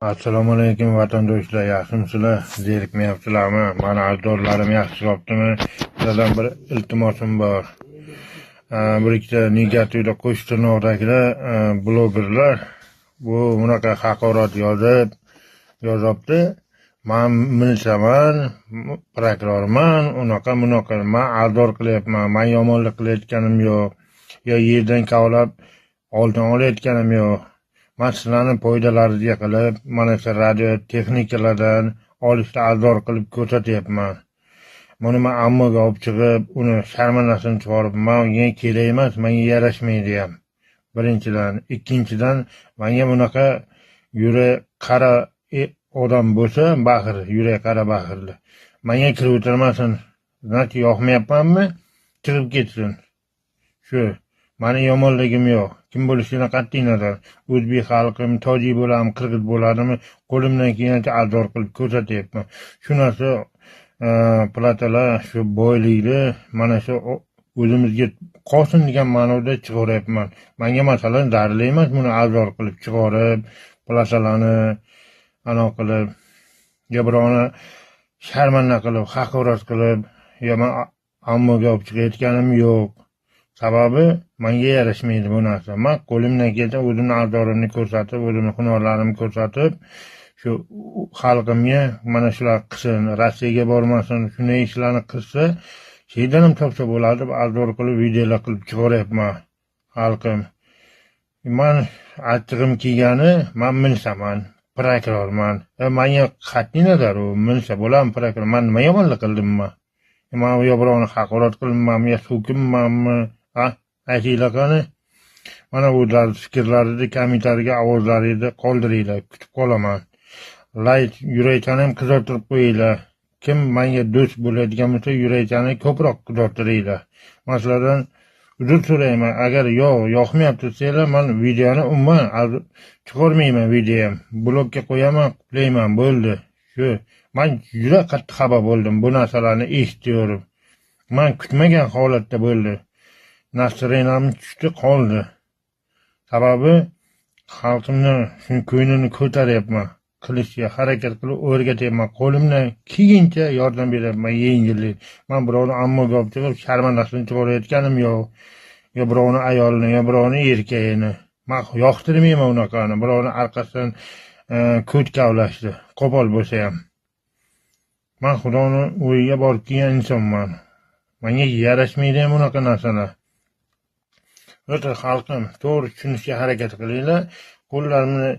Assalomu alaykum vatandoshlar, yaxshimisizlar? Zerikmayapsizlarmi? Mani ajdodlarim yaxshi topdimi? Sizlardan bir iltimosim bor. Bir ikkita negativda qo'sh tirnoqdagilar, blogerlar bu bunaqa haqorat yozib yozibdi. Man milisaman, prokurorman, unaqa bunaqa. Man ozor qilyapman, man yomonlik qilayotganim yo'q. Yo yerdan kavlab oltin olayotganim yo'q. Man sizlarni foydalaringizga qilib, mana shu radio texnikalardan olishda ozor qilib ko'rsatyapman. Buni man ammoga olib chiqib, uni sharmandasini chiqarib, manga kerak emas, menga yarashmaydi ham. Birinchidan, ikkinchidan, menga bunaqa yurak qara odam bo'lsa, baxir, yurak qara baxirli. Menga kirib o'tirmasin. Значит, yoqmayapmanmi? Chiqib ketsin. Shu. Mani yomonligim yo'q. Kim bo'lishidan qat'iy nazar, o'zbek xalqim, tojik bo'ladimi, qirg'iz bo'ladimi, qo'limdan kelgancha ozor qilib ko'rsatyapman. Shu narsa platalar, shu boylikni mana shu o'zimizga qolsin degan ma'noda chiqaryapman. Manga masalan zararli emas buni ozor qilib chiqarib, platalarni anaqa qilib, yo birovni sharmanda qilib, haqorat qilib, yo man ammoga olib chiqayotganim yo'q. Sababi menga yarashmaydi bu narsa. Man qo'limdan kelsa o'zimni azorimni ko'rsatib, o'zimni hunarlarimni ko'rsatib, shu xalqimga mana shular qilsin, Rossiyaga bormasin, shunday ishlarni qilsa, şeydan ham topsa bo'ladi deb azor qilib, videolar qilib chiqaryapman xalqim. Man achchig'im kelgani, man milisaman, prokurorman. Manga qat'iy nazar u milisa bo'ladimi, prokuror. Man nima yomonlik qildim man? Man yo birovni haqorat qilibmanmi, yo so'kinmanmi? Ha, aytinglar qani. Mana bu fikrlaringizni kommentariyaga ovozlaringizni qoldiringlar, kutib qolaman. Layk, yurakchani ham qizartirib qo'yinglar. Kim menga do'st bo'ladigan bo'lsa, yurakchani ko'proq qizartiringlar. Man sizlardan uzr so'rayman. Agar yo'q, yoqmayapti desanglar, man videoni umuman chiqarmayman video ham. Blokka qo'yaman, quplayman, bo'ldi. Shu. Man juda qattiq xafa bo'ldim bu narsalarni eshitib. Man kutmagan holatda bo'ldi. Настроение m tushdi, qoldi. Sababi xalqimni shu ko'nglini ko'taryapman. Qilishga harakat qilib o'rgatyapman. Qo'limdan kelgancha yordam beryapman, yengillik. Man birovni ammoga olib chiqib sharmandasini chiqarayotganim yo'q. Yo birovni ayolini, yo birovni erkagini. Man yoqtirmayman unaqani. Birovni orqasidan ko't kavlashni, qo'pol bo'lsa ham. Man Xudoni uyiga borib kelgan insonman. Menga yarashmaydi ham unaqa narsalar. O'ta xalqim, to'g'ri tushunishga harakat qilinglar. Qo'llarimni